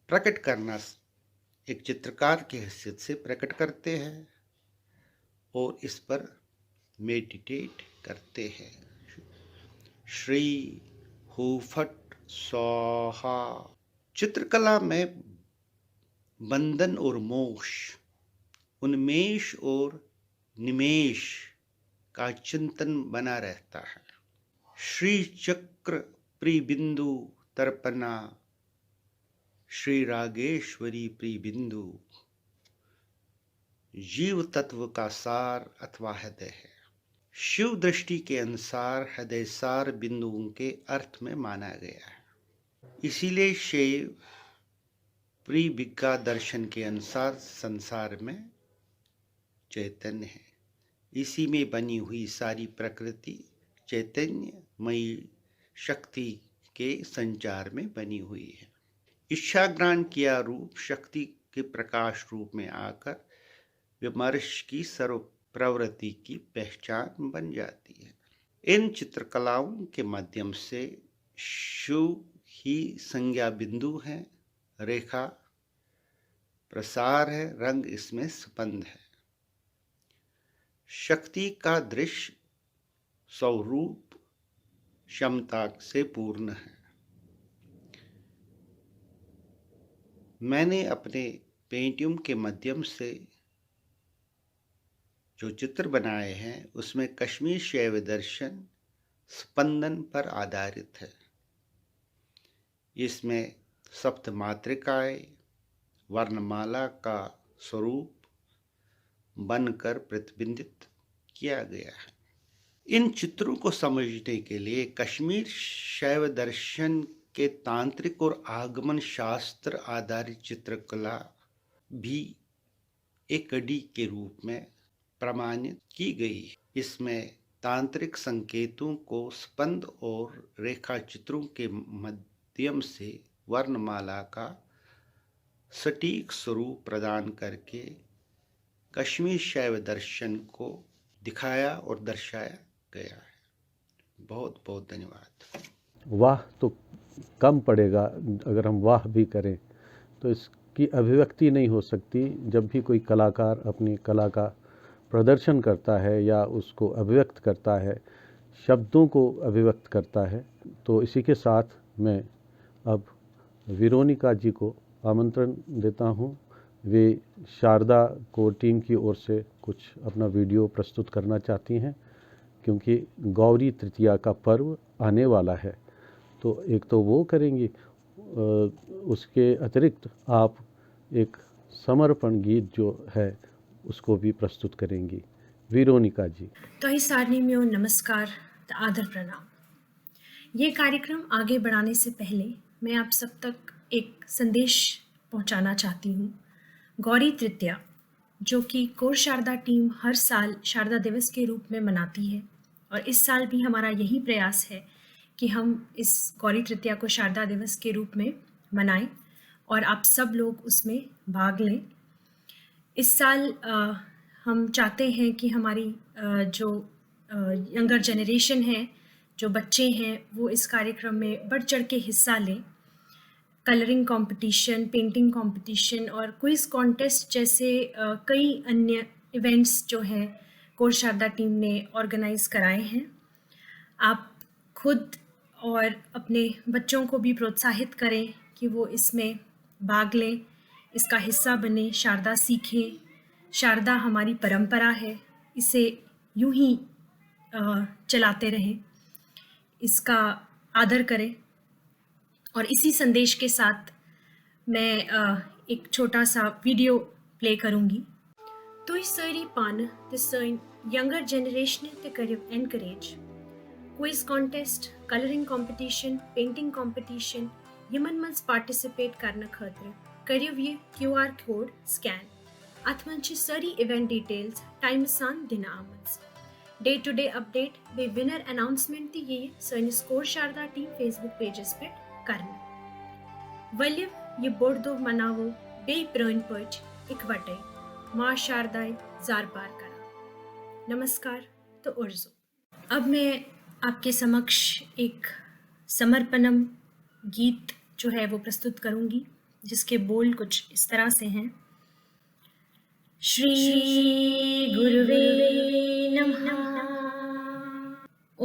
प्रकट करना, एक चित्रकार की हैसियत से प्रकट करते हैं और इस पर मेडिटेट करते हैं। श्री हूफट स्वाहा। चित्रकला में बंधन और मोक्ष, उन्मेष और निमेष का चिंतन बना रहता है। श्री चक्र प्रिय बिंदु तर्पणा, श्री रागेश्वरी प्रिय बिंदु जीव तत्व का सार अथवा हृदय है। शिव दृष्टि के अनुसार हृदय सार बिंदुओं के अर्थ में माना गया है। इसीलिए शिव प्रिय बिग्गा दर्शन के अनुसार संसार में चैतन्य है। इसी में बनी हुई सारी प्रकृति चैतन्यमयी शक्ति के संचार में बनी हुई है। इच्छा ग्रहण किया रूप शक्ति के प्रकाश रूप में आकर विमर्श की सर्व प्रवृत्ति की पहचान बन जाती है। इन चित्रकलाओं के माध्यम से शिव ही संज्ञा बिंदु है, रेखा प्रसार है, रंग इसमें स्पंद है। शक्ति का दृश्य स्वरूप क्षमता से पूर्ण है। मैंने अपने पेंटियम के माध्यम से जो चित्र बनाए हैं, उसमें कश्मीर शैव दर्शन स्पंदन पर आधारित है। इसमें सप्त मातृकाएं वर्णमाला का स्वरूप बनकर प्रतिबिंबित किया गया है। इन चित्रों को समझने के लिए कश्मीर शैव दर्शन के तांत्रिक और आगमन शास्त्र आधारित चित्रकला भी एक कड़ी के रूप में प्रमाणित की गई। इसमें तांत्रिक संकेतों को स्पंद और रेखा चित्रों के माध्यम से वर्णमाला का सटीक स्वरूप प्रदान करके कश्मीर शैव दर्शन को दिखाया और दर्शाया गया है। बहुत बहुत धन्यवाद। वाह तो कम पड़ेगा, अगर हम वाह भी करें तो इसकी अभिव्यक्ति नहीं हो सकती। जब भी कोई कलाकार अपनी कला का प्रदर्शन करता है या उसको अभिव्यक्त करता है, शब्दों को अभिव्यक्त करता है, तो इसी के साथ मैं अब वेरोनिका जी को आमंत्रण देता हूँ। वे शारदा कोर टीम की ओर से कुछ अपना वीडियो प्रस्तुत करना चाहती हैं, क्योंकि गौरी तृतीया का पर्व आने वाला है। तो एक तो वो करेंगी, अ, उसके अतिरिक्त आप एक समर्पण गीत जो है उसको भी प्रस्तुत करेंगी। वेरोनिका जी। तोही सारणी में नमस्कार, आदर, प्रणाम। ये कार्यक्रम आगे बढ़ाने से पहले मैं आप सब तक एक संदेश पहुंचाना चाहती हूँ। गौरी तृतीया, जो कि कोर शारदा टीम हर साल शारदा दिवस के रूप में मनाती है, और इस साल भी हमारा यही प्रयास है कि हम इस गौरी तृतीया को शारदा दिवस के रूप में मनाएं और आप सब लोग उसमें भाग लें। इस साल अ, हम चाहते हैं कि हमारी अ, जो यंगर जनरेशन है, जो बच्चे हैं, वो इस कार्यक्रम में बढ़ चढ़ के हिस्सा लें। कलरिंग कंपटीशन, पेंटिंग कंपटीशन और क्विज कॉन्टेस्ट जैसे अ, कई अन्य इवेंट्स जो हैं, कोर शारदा टीम ने ऑर्गेनाइज कराए हैं। आप खुद और अपने बच्चों को भी प्रोत्साहित करें कि वो इसमें भाग लें, इसका हिस्सा बने, शारदा सीखें। शारदा हमारी परंपरा है, इसे यूं ही अ, चलाते रहें, इसका आदर करें। और इसी संदेश के साथ मैं अ, एक छोटा सा वीडियो प्ले करूंगी। تُہۍ سٲری پانہٕ تہٕ سٲنۍ ینگر جنریشنہِ تہِ کٔرِو encourage. Quiz contest, colouring competition, painting competition, یِمن منٛز پارٹیسپیٹ کرنہٕ خٲطرٕ کٔرِو یہِ کیو آر کوڈ سکین۔ اتھ منٛز چھِ سٲری ایونٹ ڈیٹیلز ٹایمہٕ سان دِنہٕ آمٕژ۔ ڈے ٹو ڈے اپڈیٹ بیٚیہِ ونر اناؤنسمنٹ تہِ یِیہِ سٲنِس کوچ شاردا ٹیم فیس بک پیجس پٮ۪ٹھ کرنہٕ۔ ؤلِو یہِ بوٚڑ دۄہ مناوو بیٚیہِ پرٛٲنۍ پٲٹھۍ اِکوٹے، ما شاردایہِ زارپار کران۔ نمسکار تہٕ اُرزو۔ अब मैं आपके समक्ष एक समर्पणम गीत जो है वो प्रस्तुत करूंगी, जिसके बोल कुछ इस तरह से हैं। श्री गुरुवे नमः। ॐ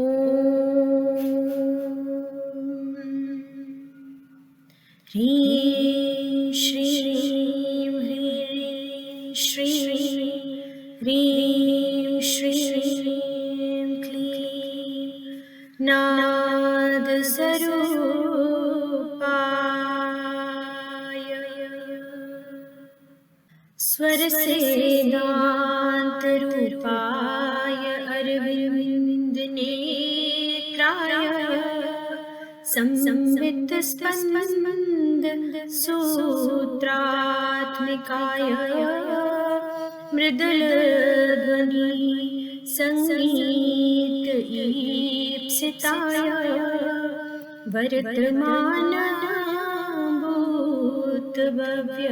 ह्रीं श्रीं ह्रीं श्रीं ह्रीं श्रीं क्लीं नादस्वरूपाय। स्वरसेनान्तरूपाय अरविन्दनेत्राय संबितस्पन्दसूत्रात्मिकाय मृदुलध्वनि सङ्गीत ईप्सिताय वर्तमानभूतभव्य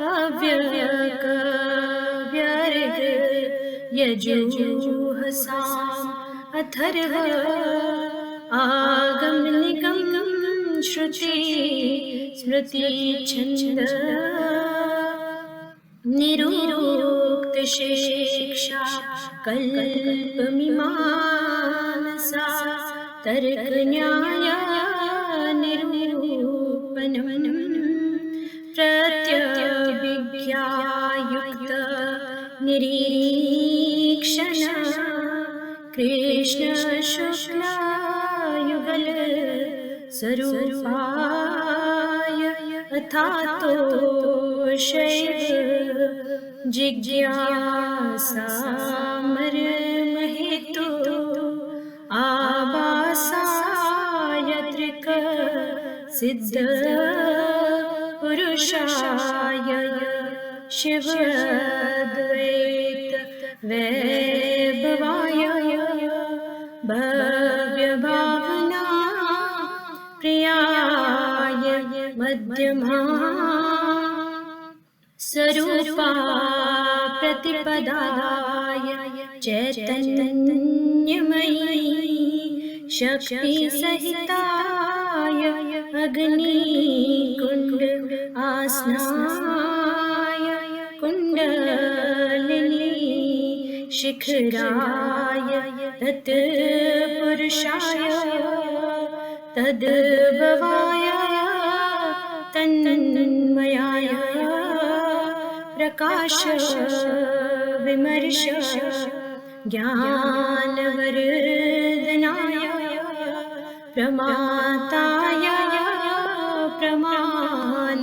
अव्ययकव्यर्ग यजूहसाम् अथर्व आगम निगम श्रुति स्मृति छन्द निरुक्त शिक्षा कल्प मीमांसा तर्क न्याय निरूपणम् प्रत्यभिज्ञायुक्त निरीक्षण कृष्ण शुक्ल युगल स्वरूपाय अथातो शैव जिज्ञासा मर्महे सिद्ध पुरुषाय शिव अद्वैत वैभवाय भव्य भावना प्रियाय मध्यमा स्वरूपा प्रतिपदाय चैतन्यमयी शक्ति सहिताय अग्नि कुंड आसनाय कुंडलिनी शिखराय तत्पुरुषाय तद्भवाय तन्मयाय प्रकाश विमर्श ज्ञानवर्धनाय प्रमाताय प्रमाण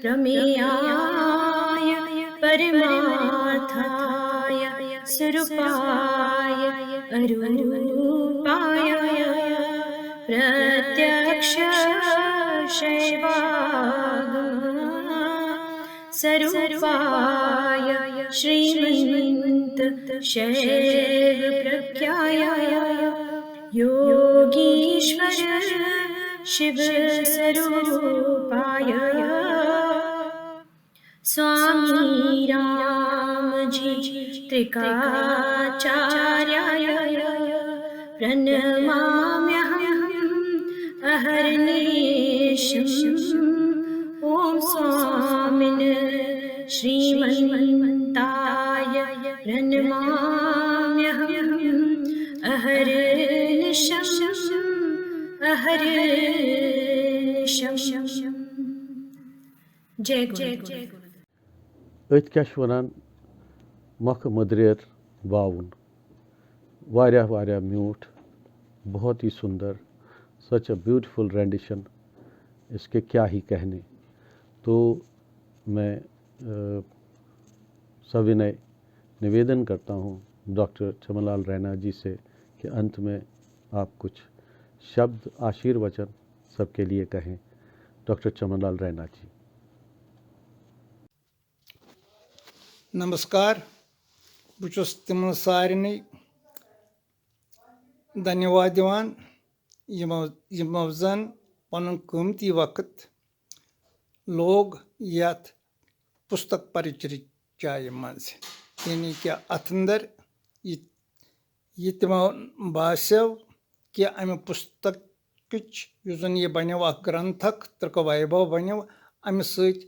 प्रमेयाय परमार्थाय स्वरूपाय अरूपाय प्रत्यक्ष शैवागम स्वरूपाय श्रीमन्त शैव प्रज्ञाय योगीश्वर शिव स्वरूपाय स्वामी राम जी त्रिकाचार्याय प्रणमाम्यहम् अहर्निशम्। ॐ स्वामिन् श्रीमन्ताय प्रणमाम्यहम् अहर्निशम् अहर्निशम्। जय गुरु। أتھۍ کیٛاہ چھِ وَنان مۄکھٕ مٔدریر واوُن۔ واریاہ واریاہ میوٗٹھ، بہت ہی سُندر، such a beautiful rendition، اس کے کیا ہی کہنے۔ تو میں سوینئے نویدن کرتا ہوں ڈاکٹر چمن لال رینا جی سے کہ انت میں آپ کچھ شبد آشیروچن سب کے لیے کہیں۔ ڈاکٹر چمن لال رینا جی۔ نمسکار۔ بہٕ چھُس تِمن سارنٕے دھنیواد دِوان یِمو یِمو زن پنُن قۭمتی وقت لوگ یتھ پُستک پرچرچایہِ منٛز، یعنی کہِ اتھ اندر یہِ یہِ تِمو باسیو کہِ امہِ پُستکٕچ یُس زن یہِ بنیو اکھ گرنتھک ترکہٕ ویبھو بنیو، امہِ سۭتۍ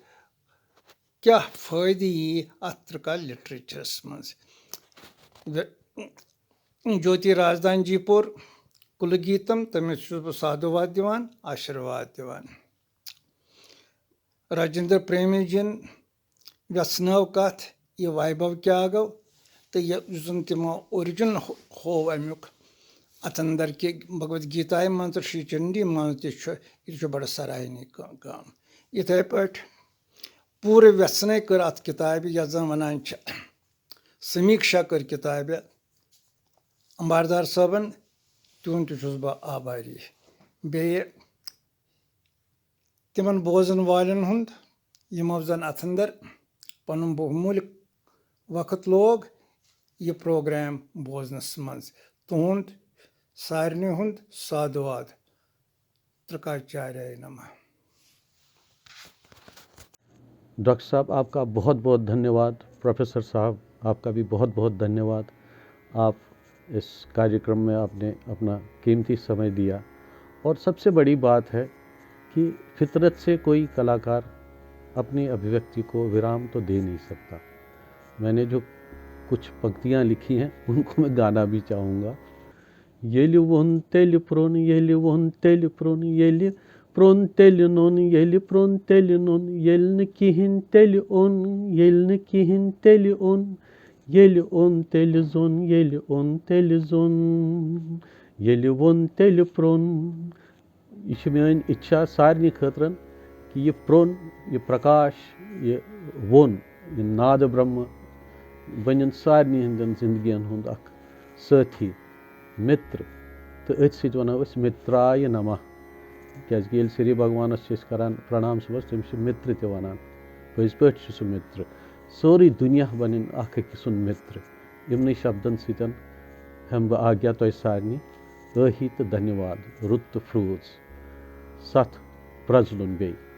کیٛاہ فٲیدٕ یی اتھ ترکا لٹریچرس منٛز؟ جوتی رازدان جی پوٚر کُلہٕ گیٖتم، تٔمِس چھُس بہٕ سادھوٗواد دِوان، آشیٖرواد دِوان۔ راجندر پریمی جِن وٮ۪ژھنٲو کتھ، یہِ ویبھو کیٛاہ گوٚو، تہٕ یہِ یُس زن تِمو اوریجن ہو- ہوو امیُک، اتھ اندر کہِ بھگوت گیتایہِ منٛز تہٕ شری چنڈی منٛز تہِ چھُ، یہِ چھُ بڑٕ سراہنی کٲ- کٲم۔ یِتھے پٲٹھۍ پوٗرٕ وٮ۪ژھنَے کٔر اَتھ کِتابہِ، یَتھ زَن وَنان چھِ سمیٖکشا کٔر کِتابہِ اَمباردار صٲبَن، تِہُنٛد تہِ چھُس بہٕ آبھاری۔ بیٚیہِ تِمَن بوزَن والٮ۪ن ہُنٛد، یِمو زَن اَتھ اَندَر پَنُن بہموٗلہِ وقت لوگ یہِ پروگرام بوزنَس منٛز۔ تُہُنٛد سارنٕے ہُنٛد سادھواد۔ ترکاچاریہ نمہ۔ ڈاکٹر صاحب، آپ کا بہت بہت دھنیہ واد۔ پروفیسر صاحب، آپ کا بھی بہت بہت دھنیہ واد۔ آپ اس کاریہ کرم میں آپ نے اپنا قیمتی سمے دیا، اور سب سے بڑی بات ہے کہ فطرت سے کوئی کلاکار اپنی ابھیویکتی کو ورام تو دے نہیں سکتا۔ میں نے جو کچھ پنکتیاں لکھی ہیں، ان کو میں گانا بھی چاہوں گا۔ ییٚلہِ ووٚن تیٚلہِ پرٛوٚن، ییٚلہِ ووٚن تیٚلہِ پرٛوٚن، ییٚلہِ پرٛوٚن تیٚلہِ نوٚن، ییٚلہِ پرٛوٚن تیٚلہِ نوٚن، ییٚلہِ نہٕ کِہیٖنۍ تیٚلہِ اوٚن، ییٚلہِ نہٕ کِہیٖنۍ تیٚلہِ اوٚن، ییٚلہِ اوٚن تیٚلہِ زوٚن، ییٚلہِ اوٚن تیٚلہِ زوٚن، ییٚلہِ ووٚن تیٚلہِ پرٛوٚن۔ یہِ چھِ میٛٲنۍ اِچھا سارنٕے خٲطرَن کہِ یہِ پرٛوٚن، یہِ پرٛکاش، یہِ ووٚن، یہِ نادٕ برٛہمہٕ بَنٮ۪ن سارنٕے ہٕنٛدٮ۪ن زِندگِیَن ہُنٛد اَکھ سٲتھی، مِتر، تہٕ أتھۍ سۭتۍ وَنو أسۍ مِترایہِ نمہ۔ کیٛازِکہِ ییٚلہِ سری بھگوانَس چھِ أسۍ کَران پرٛنام صُبحَس، تٔمِس چھِ مِترِ تہِ وَنان۔ پٔزۍ پٲٹھۍ چھُ سُہ مِترِ۔ سورُے دُنیا بَنن اَکھ أکِس سُنٛد مِترِ۔ یِمنٕے شبدَن سۭتۍ ہٮ۪مہٕ بہٕ آگیا تۄہہِ سارنٕے۔ ٲہی تہٕ دھنیواد، رُت تہٕ پھرٛوٗز۔ ستھ، پرٛزلُن بیٚیہِ۔